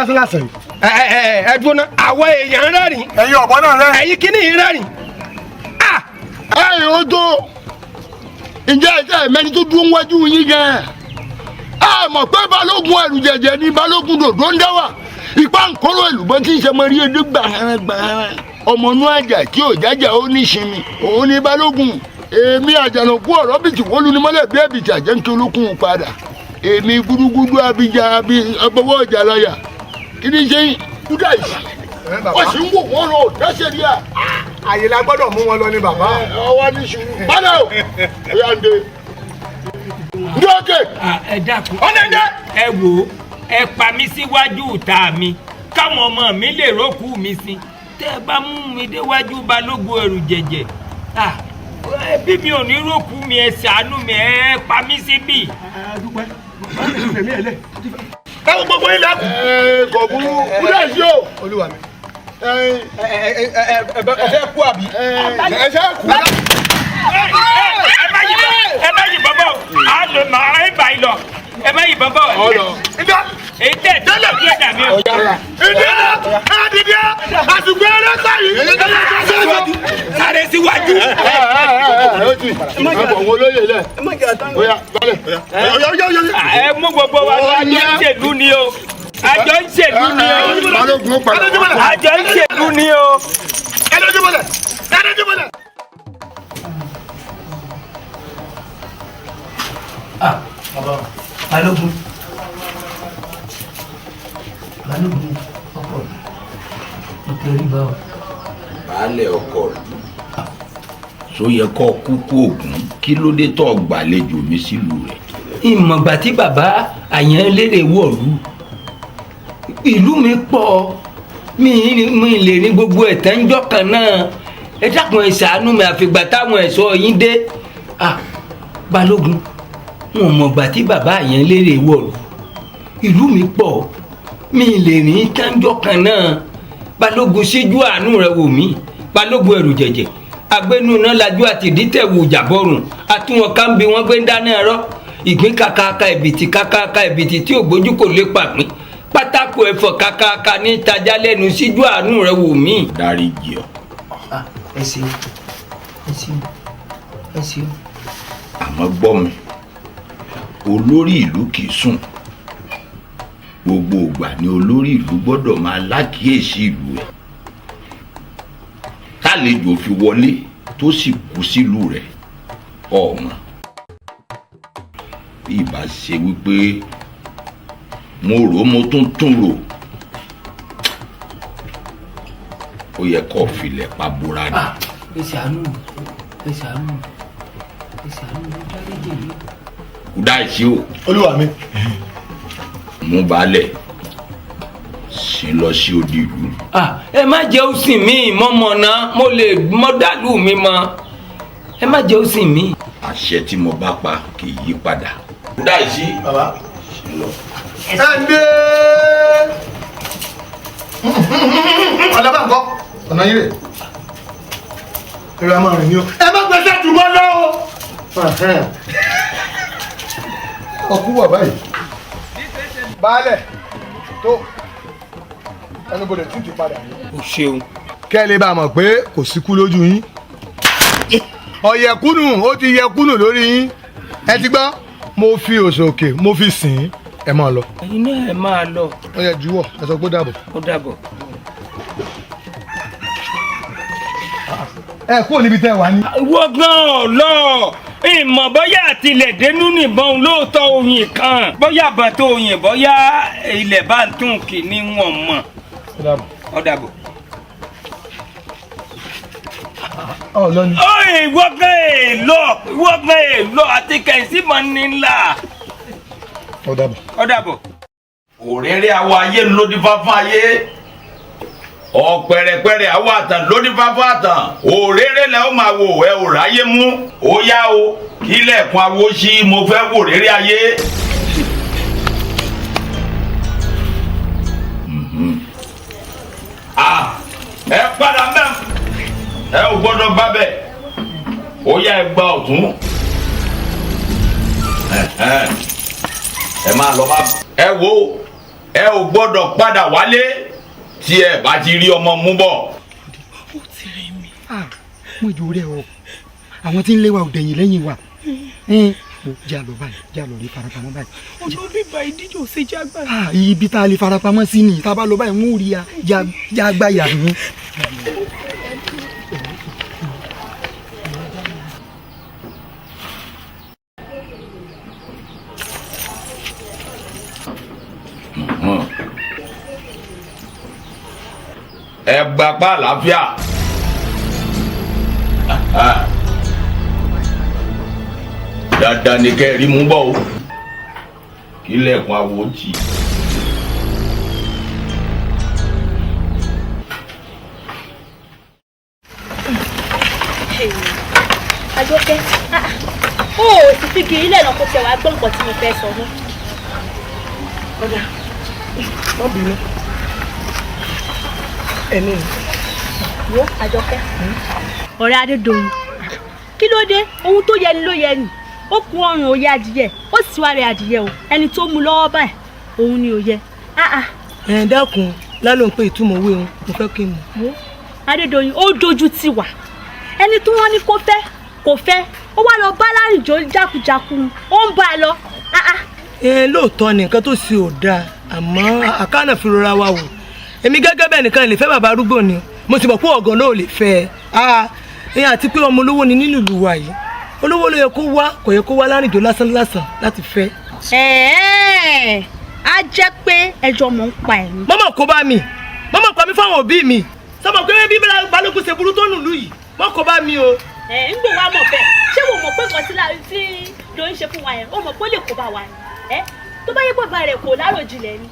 Lásán lásán yìí. Ẹ ẹ ẹ ẹ dúró ná, àwọn èèyàn rẹ́rìn. Ẹ̀yin ọ̀bọ náà rẹ́rìn. Ẹ̀yin kíní yìí rẹ́rìn. Ẹ yóò tó, ǹjẹ́ ẹ mẹ́ni tó dúró wájú yín gan-an? Ẹ mọ̀ pé balógun ẹ̀rù jẹ̀jẹ̀ ni balógun dòdò ń dáwà ìpá nkóró èlùbọ́ tí ń ṣe mọ rí edé gbàhán gbàhán, ọmọ inú àjà tí ò jájà ó ní sinmi, òun ni balógun. Èmi àjànàkú ọ̀rọ̀ bìtì wọ́n lu ni mọ́lẹ̀ bí ẹ̀bìtì àjẹǹkẹ́ olókùn padà. Èmi gúdúgúdú abidjan abi agbowó ọjà láyà. Kí ni ṣe yín kúdà yìí? Wọ́n sì ń wò wọ́n lọ dáṣẹ́ rí à. Àyè la gbọ́dọ̀ mú wọn lọ ní bàbá. Ọwọ́ ní sùúrù padà o, ó yà ń de ndókè. Ẹ dákun. Ọ̀nà ẹ̀jẹ̀. Ẹ wò ó, ẹ pa mí síwájú ìta mi káwọn ọmọ mi lè rókù mi sí. Tẹ́ ẹ bá mú mi déwájú balógun ẹrù jẹ̀jẹ̀, ẹbí mi ò ní rókù mi. Ẹ ṣàánú mi, ẹ pa mí síbí. Ẹ wo gbogbo ilẹ̀ kù. Ẹ kò burú, kúdà sí o. Olúwa mi. Ẹ Ẹ ẹ fẹ́ kú àbí? Ẹ fẹ́ kú. Ẹ má yìnbọn, ẹ má yìnbọn bọ̀, á lè má ẹ bá yìí lọ, ẹ má yìnbọn bọ̀. Ọlọ. Èyí tẹ̀ tí ó yẹ dàbí o. Ìdílé ẹ dìde, àsìkò eré sáyìí. Sáré síwájú. Ẹ ẹ ẹ ó ti ẹ bọ̀ wọ́n lóye lẹ̀, ó yá balẹ̀. Ẹ mú gbogbo wa lọ, àjọ ń ṣèlú ni o, àjọ ń ṣèlú ni o. Balógun ó padà wá. Àjọ ń ṣèlú ni o. Ẹ lójú mọ́lẹ̀, ẹ lójú mọ́lẹ̀. Balógun, balógun ọkọ mo tẹríba o. Baálẹ̀ ọkọ ìlú tó yẹ kó kúkú ògún, kí ló dé tó gbàlejò mi sílùú rẹ̀? Ìmọ̀gbà tí bàbá Àyànlérè wọ̀lú ìlú mi pọ̀, mi mi lè ní gbogbo ẹ̀tàn ńjọ́ kan náà. Ẹ dákun, ẹ ṣàánú mi, àfìgbà táwọn ẹ̀ṣọ́ yín dé. Ah, balógun, wọn ò mọ̀gbà tí bàbá Àyànlérè wọ̀lú ìlú mi pọ̀, mi lè ní tánjọ́ kan náà. Balógun, síjú àánú rẹ wò mí. Balógun ẹrù jẹ̀jẹ̀ agbẹnu náà lajú àti ìdítẹ̀wò jàbọ̀rùn àtúnwọ̀n ká ń bi wọ́n gbé ń dáná ẹ̀rọ ìgbín kàkàkà, ẹ̀bìtì kàkàkà, ẹ̀bìtì tí ògbójú kò lè pàpín, pátákó ẹ̀fọ́ kàkàkà ní ìtajà lẹ́nu. Síjú àánú rẹ wò mí. Dáríjì ọ́. Ẹ ṣeun, ẹ ṣeun, ẹ ṣeun. Àmọ́ gbọ́ mi, olórí ìlú kì í sùn. Gbogbo ìgbà ni olórí ìlú gbọ́dọ̀ máa lákìyèsí ìlú rẹ̀. Tálejò fi wọlé tó sì kú sílùú rẹ̀, ọ̀mọ̀ bí ìbá ṣe wípé mo rò ó, mo tún tún rò ó, yẹ kó filẹ̀ pa bora ni. Ẹ ṣàánú mi, ẹ ṣàánú mi, ẹ ṣàánú mi, dáríjì mi. Kúdà ìṣe o. Olúwa mi. Mú baálẹ̀ sí lọ sí odi ìlú. Ah, ẹ má jẹ́ ó sìn mí mọ́mọ́ náà, mo lè mọ́ dàlú mi mọ́. Ẹ má jẹ́ ó sìn mí. Àṣẹ tí mo bá pa kì í yí padà. Kúdà ìṣe. Bàbá. Sí lọ. Ẹ ń dé. Ọ̀nà bá ń kọ́ ọ̀nà yìí rè eré a máa rìn ní o. Ẹ má gbèsè jùmọ̀ lọ o. Ọkú wà báyìí. Baálẹ̀ tó ẹnubodè tún ti padà. O ṣeun. Kẹ́ ẹ lè bá a mọ̀ pé kò síkú lójú yín. Ọ̀yẹ̀kúnù ó ti yẹkúnù lórí yín. Ẹ ti gbọ́, mo fi òsòkè mo fi sìn ín, ẹ máa lọ. Ẹ̀yin náà ẹ máa lọ. Ó yẹ juwọ́, ẹ sọ pé ó dàbọ̀. Ó dàbọ̀. Ẹ kúrò níbi tẹ́ ẹ wà ní. Wọ́n gan ọ̀lọ́ ìmọ̀ bóyá àtìlẹ̀ dénú nìbọn lóòótọ́ oyin kan, bóyá bàtò oyin, bóyá ilẹ̀ bá ń tún kì ní wọn mọ̀. Ó dàbọ̀. Ó dàbọ̀. Ọ lọ ni. Ó ìwọ́gbẹ́ èèlò, ìwọ́gbẹ́ èèlò àti kẹ̀sí mọ́ ní ńlá. Ó dàbọ̀. Ó dàbọ̀. Òrèrè àwọ̀ ayé lódì fáfún ayé, ọ̀pẹ̀rẹ̀pẹ̀rẹ̀ àwọ̀ àtàn lódì fáfún àtàn. Òrèrè lẹ ó máa wò, ẹ ò ráyé mú. Ó yá o, kílẹ̀kùn awo sí, mo fẹ́ wò rèrè ayé. Ẹ padà mẹ́, ẹ ò gbọ́dọ̀ gbá bẹ́ẹ̀. Ó yá, ẹ gba ọ̀tún, ẹ máa lọ. Má ẹ wo Ẹ ò gbọ́dọ̀ padà wálé tí ẹ bá ti rí ọmọ mú bọ̀. Ó ti rẹ̀ mí. Mo jù rẹ o, àwọn tí ń lé wa ò dẹ̀yìn lẹ́yìn wa. Mo jẹ́ àlọ́ báyìí, jẹ́ àlọ́ rí farapamọ́ báyìí. Ọ̀nà bíbá ìdíje ò ṣe jẹ́ agbára. Ibi tá a lè farapamọ́ sí ni, tá a bá lọ báyìí ń rí a jẹ́ agbáyà mi. Ẹ gbapá àlàáfíà. Dandan ni kẹ́ ẹ rí mú bọ̀ o, kí lẹ́ẹ̀kún awo tì. Àjọkẹ́, ó ò sì fi kiri lẹ́nu kó tẹ̀ wá gbọ́ nǹkan tí mo fẹ́ sọ mọ́. Ọ̀dà, má bínú. Ẹ̀mí mi. Wo Àjọkẹ́. Ọ̀rẹ́ Adédoyin, kí ló dé? Ohun tó yẹni ló yẹni. Ó kun ọrùn òye adìyẹ, ó sì wá rẹ adìyẹ o. Ẹni tó mú lọ́wọ́ báyìí, òun ni òye. Ẹ dákun, lálọ́ ń pé ìtumọ̀ owó òun, mo fẹ́ kí n mọ̀. Wo Adédoyin, ó dojú tì wá. Ẹni tí wọ́n ní kó fẹ́, kò fẹ́. Ó wá lọ bá Lárìnjó jákujàku, ó ń bá a lọ. Ẹ lóòótọ́ ni nǹkan tó ṣe ò dáa, àmọ́ àkànnà fi rọra wa wò. Èmi gẹ́gẹ́ bẹ́ẹ̀ nìkan lè fẹ́ bàbá arúgbó ni, mo sì mọ̀ pé ọ̀gàn náà ò lè fẹ́ ẹ. Ẹ àti pé ọmọ olówó ni nínú ìlú wa yìí, olówó ló yẹ kó wá, kò yẹ kó wá Lárìnjó lásán lásán láti fẹ́. Ẹ̀ẹ́, á jẹ́ pé ẹjọ́ mò ń pa ẹ̀mí. Mọ́mọ́ kó bá mi, mọ́mọ́ pa mí fáwọn òbí mi, sọmọ pé bí Balógun ṣe burú tó nùlú yìí, mọ́ kó bá mi o. Ẹ ń gbò wá mọ̀ bẹ́ẹ̀, ṣé wo mọ̀ pé nǹkan tí Doyin ṣe fún wa yẹn, ó mọ̀ pé ó lè kó bá wa ni? Ẹ tó bá yẹ bàbá rẹ̀ kò láròjinlẹ̀ ni,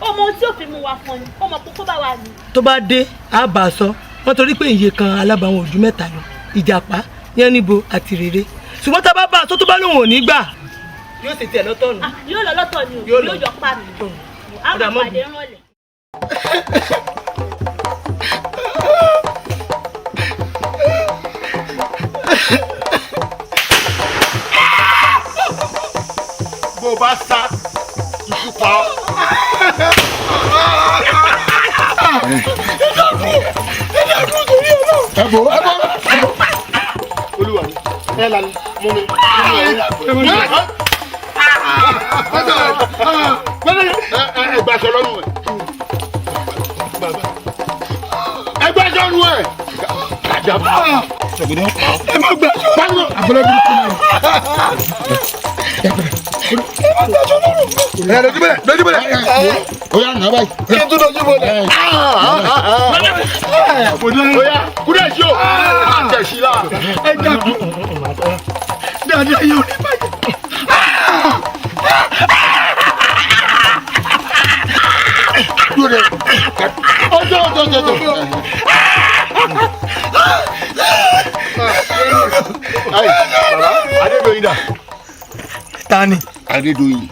ọmọ tí ò fi mú wa fún ni, ọmọ kókó bá wa ni. Tó bá dé, á bá a sọ, wọ́n torí pé iye kan alábàáwọn ojú mẹ́ta lọ, ìjàpá, yánníbo àti rere. Ṣùgbọ́n tá a bá bá a sọ tó bá lóun ò ní gbà. Yóò ṣe tiẹ̀ lọ́tọ̀ nù. Yóò lọ lọ́tọ̀ ni o, yóò yọ pa mi. A máa pàdé ńrọ̀lẹ́. Bó o bá sá, ikú pa ọ́. Ẹ bò, ẹ bò, ẹ bò. Olúwa mi, ẹ lanu, mú mi. Ẹ gbàṣọ lọ́rùn ẹ̀. Ẹ gbàṣọ lọ́rùn ẹ̀. Ẹ má gbàṣọ. Àbúrò bí kú mi. Ẹ lójú bẹ̀rẹ̀, lójú bẹ̀rẹ̀. Ó yá nà báyìí. Kí n tún lójú bọ̀lẹ̀. Ó yá kúrẹ́ sí o, àtẹ̀sí la. Ẹ dàgbù. Dáadáa yóò ní bàjẹ́. Ọjọ́ ọjọ́ ọjọ́ ọjọ́. Adédoyin dà. Ta ni? Adédoyin.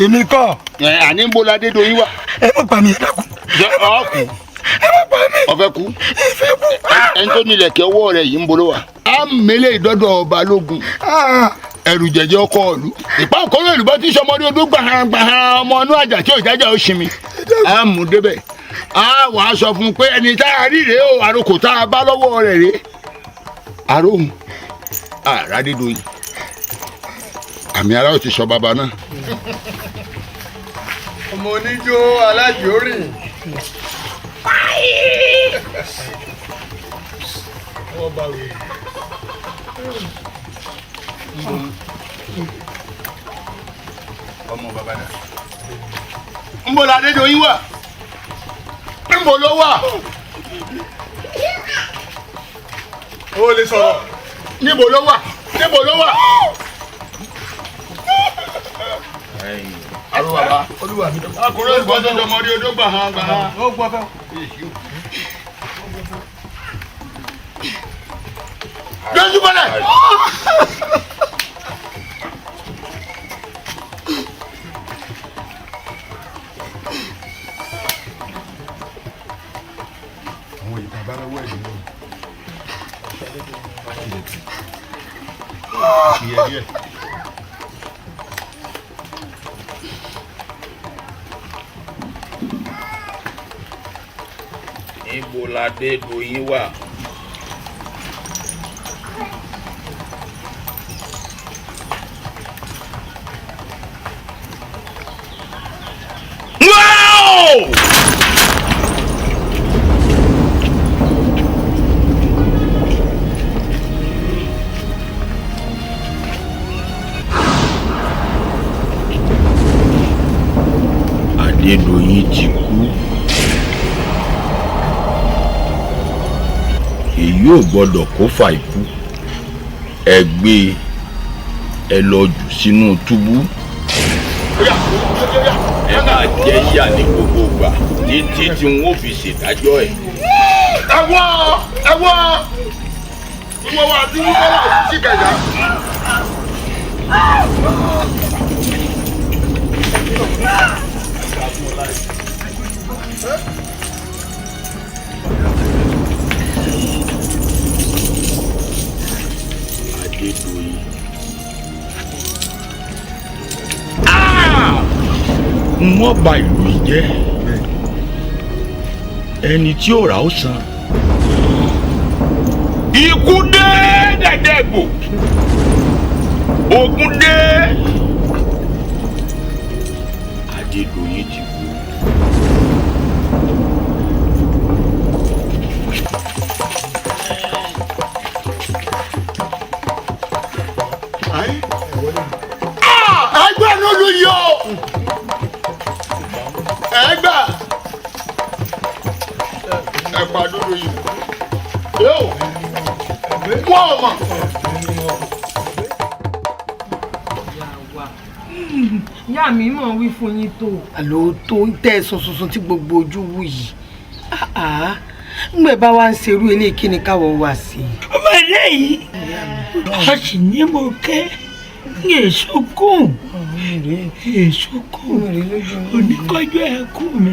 Èmi kọ́. Ẹ àní ń bo la Adédoyin wà. Ẹ má pa mí, ẹ dákun. Jẹ ọ kú. Ẹ má pa mí. Ọfẹ kú. Ìfẹ́ kú. Ẹni tó nílẹ̀ kí ọwọ́ rẹ̀ yìí ń bolo wa. A mele ìdọ́dọ̀ Balógun. Ẹrù jẹjẹ ọkọ ìlú. Ìpá òkòrò ìlú bá ti sọmọdé odó gbàhán gbàhán ọmọ inú àjà tí òjájà ó sinmi. A mú débẹ̀. A wàá sọ fún un pé ẹni tá a rí rèé o, àrokò tá a bá lọ́wọ́ rẹ̀ rèé. Aróhùn. Àrà Adédoyin. Àmì ara ò ti sọ bàbá náà. Ọmọ oníjó alájòrìn. Ọmọ bàbá náà. Ń bọ̀ la Adédoyin wà. Ń bọ̀ ló wà. Ó lè sọ̀rọ̀. Níbo ló wà? Níbo ló wà? Aró bàbá. Olúwa mi. Akọ̀rọ̀ ìgbọ́n tó jọmọ rí odó gbà hàn gbà hàn. Ó gbọ́ fẹ́. Lójú bọ́lẹ̀. Àwọn ìta bá lọ́wọ́ ẹ̀ nìyẹn. Ìyẹn díẹ̀. Níbo la dé Doyin wà? Wow! Adédoyin ti kú. Èyí ò gbọ́dọ̀ kó fa ikú. Ẹ gbé e lọ jù sínú túbú. Ẹ máa jẹ yà ní gbogbo ìgbà títí tí wọn ò fi ṣèdájọ́ ẹ̀. Ẹ wọ́ ẹ wọ́ ìwọ wa àti wíwọ́ wà sí kẹjà. Adédoyin. Wọ́n bà ìlú yìí jẹ́. Ẹni tí ó rà ó san. Ikú dé dẹ̀dẹ̀gbò. Ogun dé. Adédoyin ti kú. Ẹgbẹ́ ló lu yìí o. Ẹgbẹ́ ẹ̀pà dúdú yìí. Yóò wọ́n mọ̀. Ìyá mi mọ̀ wí fún yín tó. Àlọ́ tó ń tẹ́ ẹ̀sùn tuntun tí gbogbo ojú wù yìí. Ngbẹ̀ bá wa ń ṣerú eléyìí kí ni káwọ̀ wá sí i. Ọmọdé yìí, a sì ní mo kẹ́ ní èso kùn, èso kùn, oníkọ́jú ẹ̀kú mi,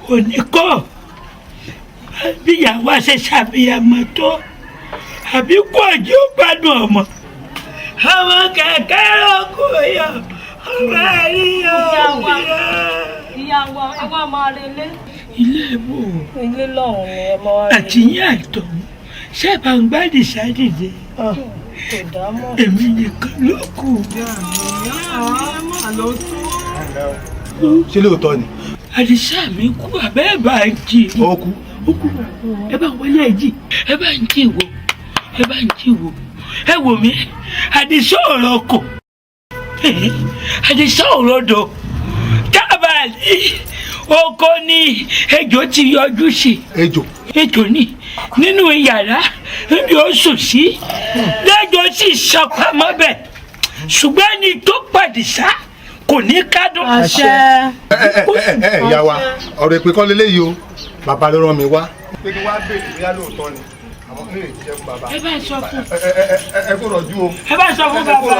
oníkọ́ bíyàwó ṣe ṣàbíyàmọ tó, àbí kú ọjọ́ gbádùn ọmọ. Àwọn kẹ̀kẹ́ ọkọ̀ yọ, ọmọ àríyọ. Ìyá wa, ẹ wá máa relé. Ilé ìbò. Ilé lọ́hùn ni ẹ máa relé. Àti yín àtọ̀ ṣé bá ń gbádìí sádìde. Èmi nìkan ló kù. Ṣé lóòótọ́ ni? Àdìsá mi kú àbẹ́ ẹ̀ bá ń jí. Ó kú. Ó kú. Ẹ bá wọlé ẹ jí. Ẹ bá ń jí wò. Ẹ bá ń jí wò. Ẹ wò mí. Àdìsá ọ̀rọ̀ kò. Àdìsá ọ̀rọ̀ dò. Tábà ní oko ní ejò ti yọjú sí. Ejò. Ejò ní nínú yàrá níbi ó sùn sí. Lẹ́jọ́ sì sọpamọ́ bẹ̀. Ṣùgbọ́n ẹni tó pàdísá kò ní kádùn. Àṣẹ. Ẹ ẹ ẹ ìyá wa, ọ̀rọ̀ ìpè kọ́ leléyìí o. Bàbá ló rán mi wá. Pé kí wá béèrè bóyá lóòótọ́ ni. Àmọ́ ní èyí jẹ́ fún bàbá. Ẹ bá sọ fún. Ẹ kó rọ̀jú o. Ẹ bá sọ fún bàbá.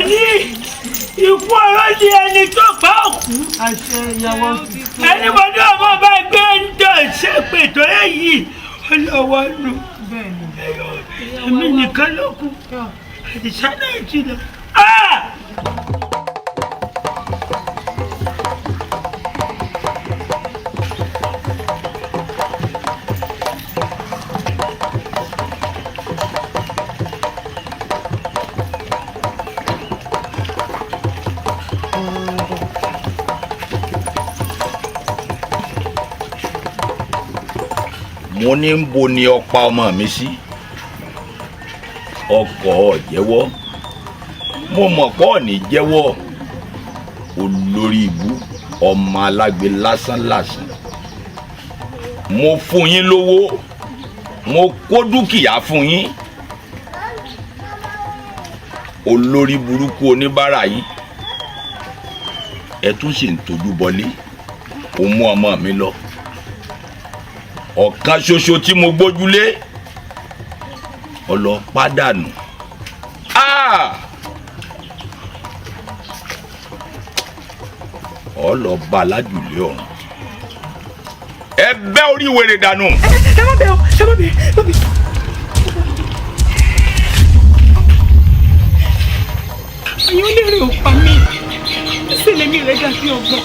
Ẹni ikú ọ̀rọ̀ ni ẹni tó pa òkú. Àṣẹ ìyàwó. Ẹni mo ní ọmọ bá gbé ń dọ̀ ṣépè tó èyí ọlọ́wọ́ nù. Èmi nìkan ló kù. Àdìsá náà ti lọ. Mo ní ń bo ni ọ̀pá ọmọ mi sí. Ọkọ̀ ọ̀jẹ̀wọ́. Mo mọ̀ pọ́ ní jẹ́wọ́. Olórí ibú ọmọ alágbe lásán lásán. Mo fún yín lówó. Mo kó dúkìá fún yín. Olórí burúkú oníbàárà yín. Ẹ tún sì ń tojú bọlé. Ó mú ọmọ mi lọ. Ọ̀kan ṣoṣo tí mo gbójúlé ọlọ́pàá dànù. Ọlọ́ba alájùlé ọ̀run. Ẹ bẹ́ orí wèrè dànù. Ẹ má bẹ̀ o, ẹ má bẹ̀, má bẹ̀. Àyàn lè rè ò pa mí. Sílẹ̀ mi rẹ̀ dàbí ọgbọ́n.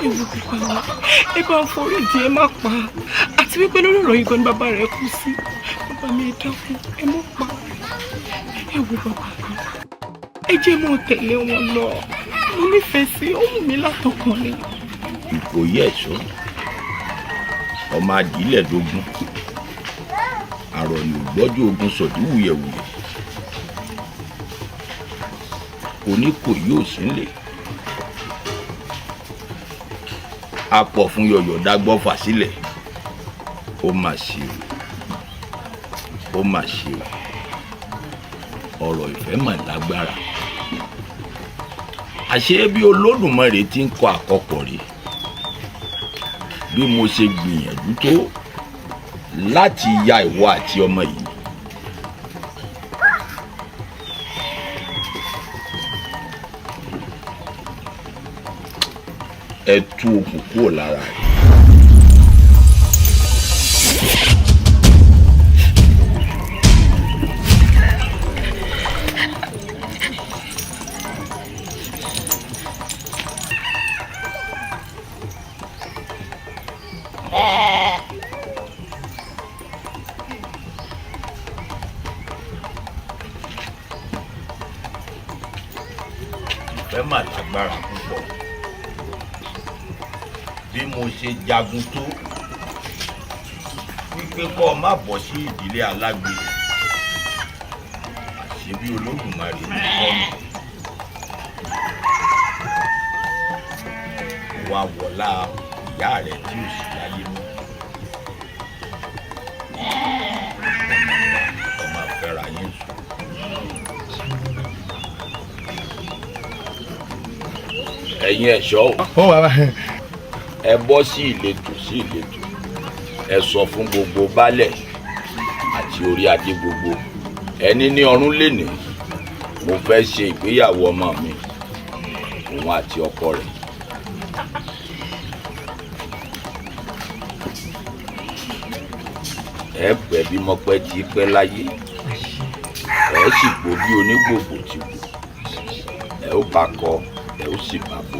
Ewu bàbá mi, ẹ bá ń forí jì, ẹ má pa. Àti wípé lórí ọ̀rọ̀ yìí gan ni bàbá rẹ̀ kú sí. Bàbá mi, ẹ dákun, ẹ má pa. Ẹ wo bàbá mi, ẹ jẹ́ mọ́ tẹ̀lé wọn lọ. Mo nífẹ̀ẹ́ sí ó wù mí látọkàn ni. Ìkòyí ẹ̀ṣọ́ ọmọ adìlẹ̀ dógún àròyìn ògbọ́jú ogun sọ̀dí wuyẹ̀wuyẹ̀ oníkòyí ò sí nílé apọ̀ fún yọ̀yọ̀ dágbọ́fà sílẹ̀. Ó mà ṣe o, ó mà ṣe o, ọ̀rọ̀ ìfẹ́ mà lágbára. Àṣé bí Olódùmarè ti ń kọ àkọpọ̀ rèé. Bí mo ṣe gbìyànjú tó láti ya ìwọ àti ọmọ yìí, ẹ tú okùn kúrò lára rẹ̀. Ìfẹ́ mà lágbára púpọ̀. Bí mo ṣe jagun tó wípé kọ́ ọ má bọ̀ sí ìdílé alágbe, àṣé bí Olódùmarè ní kọ́ mi wá wọlá ìyá rẹ̀ tí ò sí láyé mọ́, ọmọ àfẹ́ra yín sùn. Ẹ̀yin ẹ̀ṣọ́ o, ẹ bọ́ sí ìletò sí ìletò, ẹ sọ fún gbogbo baálẹ̀ àti orí adé gbogbo ẹni ní ọ̀run lénìí, mo fẹ́ ṣe ìgbéyàwó ọmọ mi, òun àti ọkọ rẹ̀. Ẹ pẹ́ bí mọ́pẹ́ ti pẹ́ láyé, ẹ sì gbó bí onígbògbò ti gbò, ẹ ó bá kọ, ẹ ó sì bá bò.